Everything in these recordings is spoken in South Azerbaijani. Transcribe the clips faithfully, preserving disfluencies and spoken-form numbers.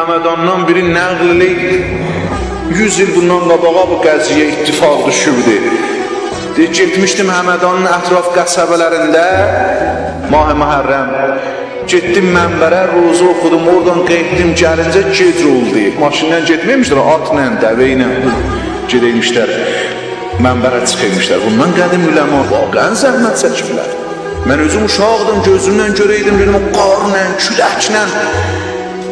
همداندان بیری نقل ائله‌ییر. یوز ایل بوندان قاباغا بو قضیه اتفاق دوشوبدو. دئییر، گئتمیشدیم همدانین اطراف قصبه‌لرینده ماه محرم. گئتدیم منبره، روضه اوخودوم، اورادان قاییتدیم، گلینجه گئج اولدو. ماشینلا گئتمه‌یمیشلر، آتلا، دوه ایله گئده‌یمیشلر. منبره چیخایمیشلار. بوندان قدیم علما واقعاً زحمت چکیبلر. من اؤزوم اوشاقدیم، گؤزومله گؤره‌یدیم، دئدیم، او قارلا، کولکله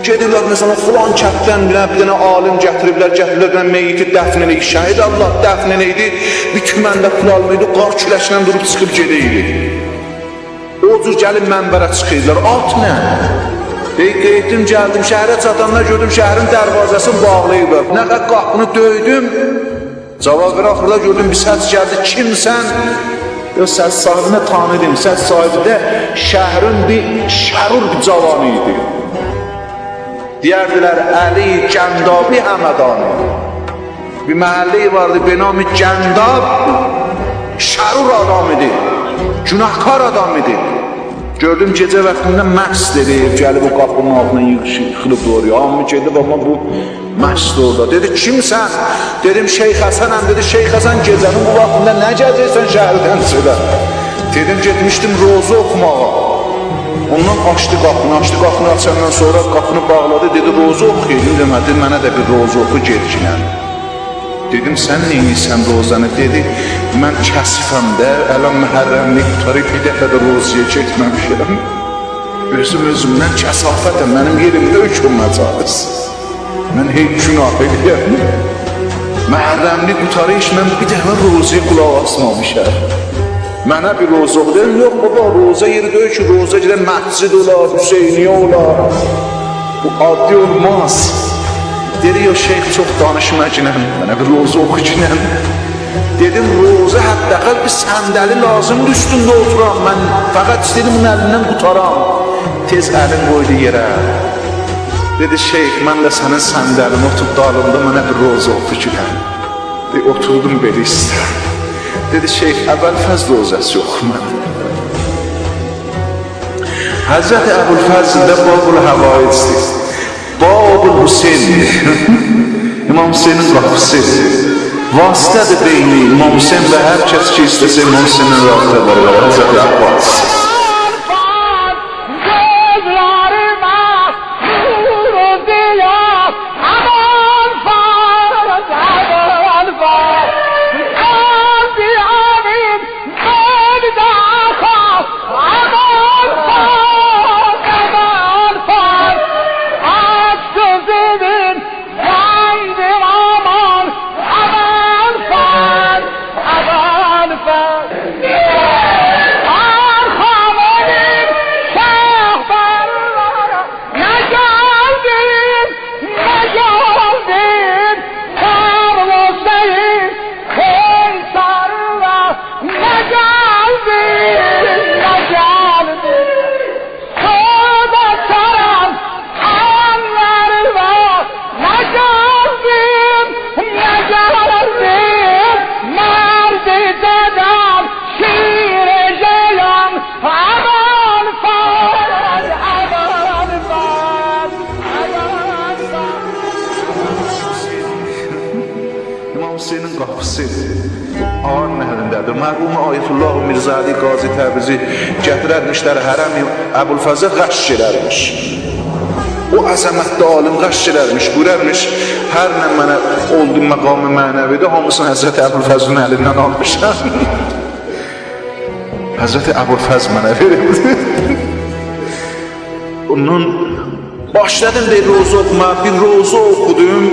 گئدیرلر، مثلاً، فلان کنددن بیر دنه، بیر دنه عالم گتیریبلر، گتیریبلر، بیر دنه میتی دفن ائله‌ییر، شهید الله، دفن ائله‌ییردی، بیر تومن ده پول آلمایدی، قار کولکله دوروب چیخیب گئده‌ییردی. او جور گلیب منبره چیخیردیلار، آتلا. دئییر، قاییتدیم، گلدیم، شهره چاتاندا گؤردوم، شهرین دروازه‌سینی باغلاییبلار. نه قدر قاپینی دؤیدوم، جاواب وئرن آخیردا گؤردوم، بیر سس گلدی، «کیمسن؟» یوخ، سس صاحیبینی تانیدیم. سس صاحیبی ده شهرین بیر شرور بیر جاوانی ایدی. دئیردیلر، علی گندابی همدانی. بیر محله‌ای واردی، به نام گنداب، شرور آدام ایدی، گناهکار آدام ایدی. گؤردوم، گئجه واختیندا مست ائله‌ییب، گلیب او قاپینین آلتینا ییغیشیب، ییخیلیب دورایا. هامی گئدیب، آمما بو مست اورادا. دئدی، «کیمسن؟» دئدیم، «شیخ حسنم.» دئدی، «شیخ حسن، گئجه‌نین بو واختیندا نه گزیرسن شهردن چؤله؟» دئدیم، «گئتمیشدیم روضه اوخوماغا.» اوندان آچدی قاپینی، آچدی قاپینی آچاندان سونرا قاپینی باغلادی، دئدی، «روضه اوخویایدین.» دئدیم، «هه.» دئدی، «منه ده بیر روضه اوخو، گئت گینن.» دئدیم، «سن نئینیرسن روضه‌نی؟» دئدی، «من کثیفم ده، الان محرملیک قوتاریب، بیر دفعه ده روضه‌یه گئتمه‌میشم. اؤزوم اؤزومدن کثافتم، منیم یئریم دئییل کی او مجالس. من هئی گناه ائله‌یم. محرملیک قوتاریش، من بیر دفعه روضه‌یه قولاق آسمامیشام. منه بیر روضه اوخو.» دئدیم، «یوخ بابا، روضه یئری دئییل کی، روضه گرک مسجد اولا، حسینیه اولا. بو عادی اولماز.» دئدی، «یوخ شیخ، چوخ دانیشما گینن، منه بیر روضه اوخو گینن.» دئدیم، «روضه حداقل بیر صندلی لازیمدیر اوستونده اوتورام. من فقط ایسته‌ییرم بونون الیندن قوتارام.» تئز الین قویدو یئره. دئدی، «شیخ، من ده سنین صندلینه اوتوروب دالیندا منه بیر روضه اوخو گینن.» ائ، اوتوردوم بئله ایسته‌ییرم. دئدی، «شیخ، ابوالفضل روضه‌سی اوخو منه.» حضرت ابوالفضل ده باب الحوائجدیر. باب الحسین. امام حسینین قاپیسی. واسطه‌دیر بین امام حسین و هر کس کی ایسته‌سه امام حسینله رابطه قورار. حضرت عباس. گؤزلریمه نور و ضیا، ابوالفضل، ابوالفضل. قلبی امین، برداخا، ابوالفضل، ابوالفضل. آشیق زیبین، یاندیم آمان، ابوالفضل، ابوالفضل. آرخام اونون شهپرلره، نه گلدیم، نه گلدیم، ساغ اول سنین قوللاریندا، نه گلدیم، نه گلدیم. سؤز آچارام آللاریوا، نه گلدیم، نه گلدیم. مردی ددم، شیر ائجه‌یم، ابوالفضل، ابوالفضل، ابوالفضل. امام حسینین قاپیسی آغانین الینده‌دیر. مرحوم آیت‌الله میرزاعلی قاضی تبریزی گتیررمیشلر حرم ابوالفضله، غش ائلرمیش. او عظمتلی عالم غش ائلرمیش، گؤررمیش، هر نه منه اولدو مقام معنوی‌ده، هامیسینی حضرت ابوالفضلین الیندن آلمیشام. حضرت ابوالفضل منه وئریبدی. اوندان باشلادیم بیر روضه اوخوماغا، بیر روضه اوخودوم.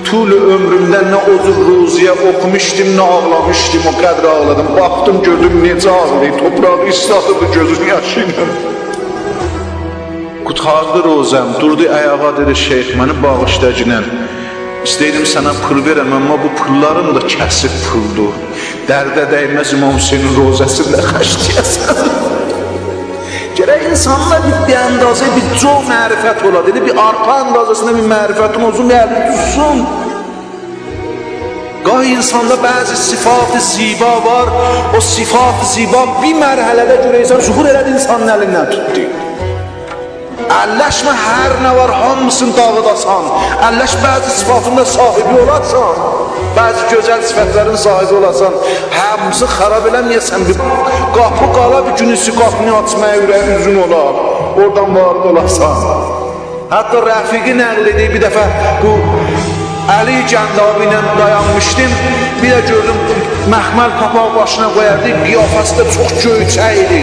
طول عؤمرومده نه او جور روضه‌یه اوخوموشدوم، نه آغلامیشدیم، او قدر آغلادیم. باخدیم، گؤردوم نئجه آغلاییر، توپراغی ایسلادیردی گؤزونون یاشی ایله. قوتاردی روضه‌م، دوردو آیاغا، دئدی، «شیخ، منی باغیشلا گینن. ایسته‌ییرم سنه پول وئرم، آمما بو پوللاریم دا کثیف پولدور. درده دیمز امام حسینین روضه‌سینده خرجله‌یه‌سن.» گرک انساندا بیر، بیر اندازه بیر جو معرفت اولا، دئدی، بیر آرپا اندازه‌سینده بیر معرفتین اولسون، بیر الین توتسون. گاهی انساندا بعضی صفات زیبا وار، او صفات زیبا بیر مرحله‌ده گؤرک انسان ظهور ائله‌دی، انسانین الیندن توتدو. اللشمه هر نه وار، هامیسینی داغیداسان. اللش بعضی صفاتین دا صاحیبی اولاسان. بعضی گؤزل صفتلرین صاحیبی اولاسان. هامیسینی خراب ائله‌مه‌یه‌سن. بیر قاپی قالا، بیر گون ایستی قاپینی آچمایا اورگین اوزون اولا. اورادان وارد اولاسان. حتی رفیقی نقل ائدیر، بیر دفعه بو علی گندابی ایله دایانمیشدیم. بیر ده گؤردوم، مخمل پاپاغی باشینا قویاردی، قیافه‌سی ده چوخ گؤیچک ایدی.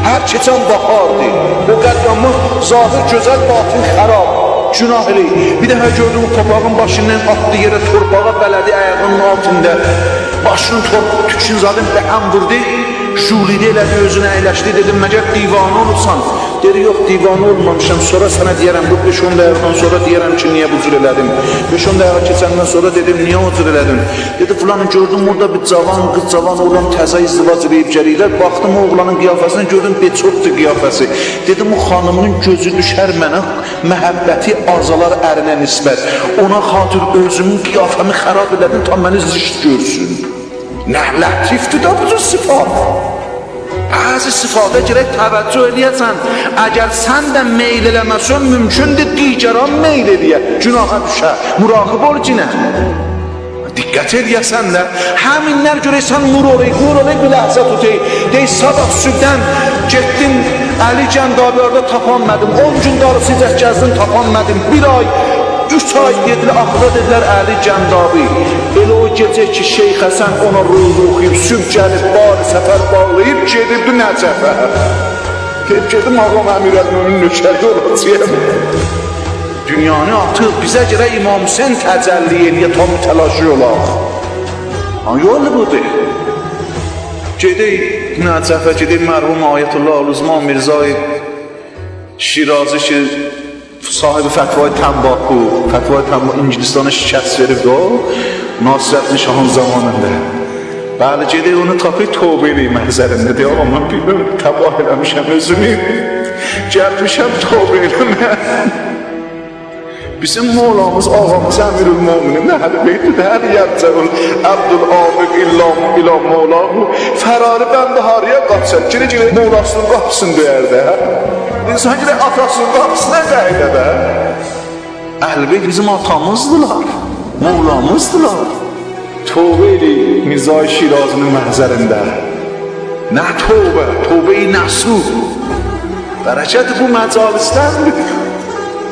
هر کئچن باخاردی. او قدر، آمما ظاهر گؤزل، باطن خراب. گناه ائله‌ییر. بیر دفعه گؤردوم، او پاپاغین باشیندان آتدی یئره، تورپاغا بله‌دی آیاغینین آلتیندا. باشینی تور-، توکون زادین به هم ووردو. ژولیده ائله‌دی، اؤزونه اَیلشدی. دئدیم: «مگر دیوانه اولوبسان؟» دئدی: «یوخ، دیوانه اولمامیشام. سونرا سنه دئیه‌رم، بو بئش-اون دقیقه‌دن سونرا دئیه‌رم کی، نییه بو جور ائله‌دیم. بئش-اون دقیقه کئچندن سونرا دئدیم، نییه او جور ائله‌دیم؟» دئدی: «فلانی، گؤردوم اورادا بیر جاوان قیز، جاوان اوغلان تازه ازدواج ائله‌ییب گلیرلر. باخدیم او اوغلانین قیافه‌سینه، گؤردوم بئچوتدور قیافه‌سی. دئدیم، او خانیمین گؤزو دوشر منه، محبتی آزالار ارینه نسبت. اونا خاطر اؤزومون قیافه‌می خراب ائله‌دیم، تا منی زشت گؤرسون.» نه لطیفدیر ده بو جور صفات. بعضی صفاتا گرک توجه ائله‌یه‌سن. اگر سن ده میل ائله‌مه‌سن، مومکوندور دیگران میل ائله‌یه، گناها دوشه. مراقب اول کی، نه. دقت ائله‌یه‌سن ده. همینلر گؤرک سن نور اولاق، نور اولاق بیر لحظه توتاق. دئیک، صاباح صبحدن گئتدیم، علی گندابی اورادا تاپانمادیم. اون گون دالیسیجا گزدیم، تاپانمادیم. بیر آی، اوچ آی گئتدیلر، آخیردا دئدیلر علی گندابی. ائله او گئجه کی، شیخ حسن اونا روضه اوخویوب، صبح گلیب بار سفر باغلاییب، گئدیبدی نجفه. دئییب، گئدیم آغام امیرالمؤمنین نؤکری اولاجاغام. دونیانی آتیب، بیزه گرک امام حسین تجلی ائله‌یه، تا متلاشی اولاق. ها، یول بودور. گئدک نجفه، گئدک مرحوم آیت‌الله علی‌الزمان میرزای شیرازی کی، صاحب فتوای تنباکو، فتوای تنباکو انگلستانا شکست وئریب او، ناصرالدین شاهین زامانیندا. بلی، گئدک اونو تاپاق، توبه ائله‌ییم محضرینده. دئیک: «آغا، من بیلمیرم، تباه ائله‌میشم اؤزومو. گلمیشم توبه ائله‌مه‌یه.» بیزیم مولامیز، آغامیز امیرالمؤمنین اهل بیتدیر ده: «هل یلجأ العبد العاقل الا الی مولاه.» فراری بنده هاریا قاچار؟ گیره گیره مولاسینین قاپیسینی دؤیردی، هه؟ انسان گیره آتاسینین قاپیسینا قاییدا دا. اهل بیت بیزیم آتامیزدیلار، مولامیزدیلار. توبه ائله‌یین میرزای شیرازی‌نین محضرینده. نه توبه، توبه‌ی نصوح. برکت بو مجالسدندیر.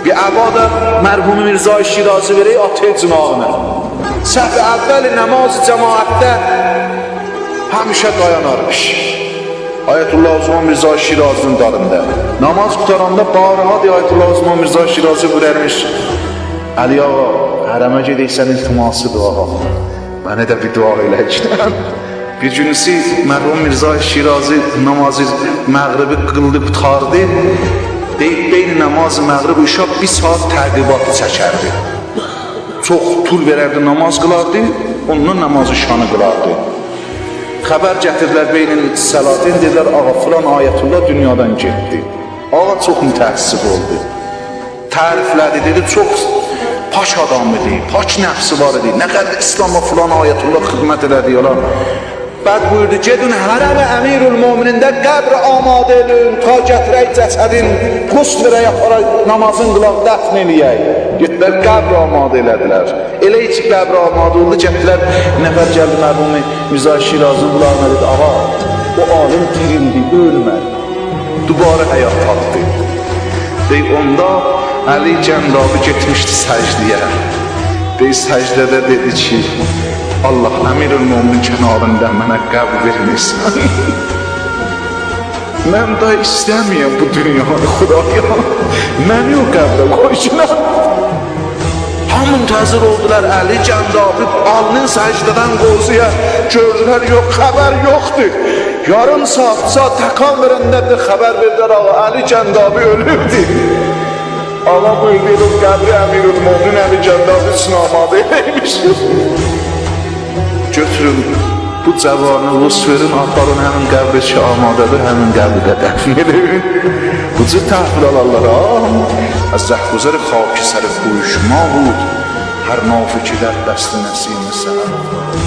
بیر عبا دا مرحوم میرزای شیرازی وئرک آتاق جناحینا. صف اول نماز جماعتده همیشه دایانارمیش آیت‌الله عظمی میرزای شیرازی‌نین دالیندا. نماز قوتاراندا بارها دئییر، آیت‌الله عظمی میرزای شیرازی بویورارمیش: «علی آغا، حرمه گئدک، سن التماسی دعا، منه ده بیر دعا ائله.» بیر گونوسو مرحوم میرزای شیرازی نماز مغربی قیلدی، قوتاردی. دئییر، بین نماز مغرب و عشا بیر ساعت تعقیباتی چکردی. چوخ طول وئرردی، نماز قیلاردی، اوندان نماز عشانی قیلاردی. خبر گتیردیلر بین الصلاتین، دئدیلر: «آغا، فلان آیت‌الله دونیادان گئتدی.» آغا چوخ متأسف اولدو. تعریفله‌دی، دئدی: «چوخ پاک آدام ایدی، پاک نفسی وار ایدی. نه قدر اسلاما فلان آیت‌الله خدمت ائله‌دی، یالا.» بعد بویوردو: «گئدین حرم امیرالمؤمنینده قبر آماده ائدین، تا گتیرک جسدین، غسل وئرک، آپاراق نمازین قیلاق، دفن ائله‌یک.» گئتدیلر، قبر آماده ائله‌دیلر. ائله کی قبر آماده اولدو، گتیردیلر، نفر گلدی مرحوم میرزا شیرازی‌نین قولاغینا، دئدی: «آغا، او عالم دیریلدی، اؤلمه‌دی. دوباره حیات تاپدی.» دئییر، اوندا علی گندابی گئتمیشدی سجده‌یه. دئییر، سجده‌ده دئدی کی: «آللاه، امیرالمؤمنین کناریندا منه قبر وئرمیسن. من دا ایسته‌میرم بو دونیانی، خدایا. منی او قبره قویسونلار.» ها منتظر اولدولار علی گندابی آلنین سجده‌دن قووزویا، گؤردولر یوخ، خبر یوخدور. یاریم ساعت، ساعت تکان وئرنده ده خبر وئردیلر: «آغا، علی گندابی اؤلوبدور.» آغا بویوردو: «ائله او قبری امیرالمؤمنین علی گندابی اوچون آماده ائله‌یمیشیک.» گؤتورون بو جوانی، غسل وئرین، آپارین همین قبره کی آماده‌دیر، همین قبرده دفن ائدین. بو جور تحویل آلارلار ها. از رهگذر خاک سر کوی شما بود، هر نافه که در دست نسیم سحر افتاد.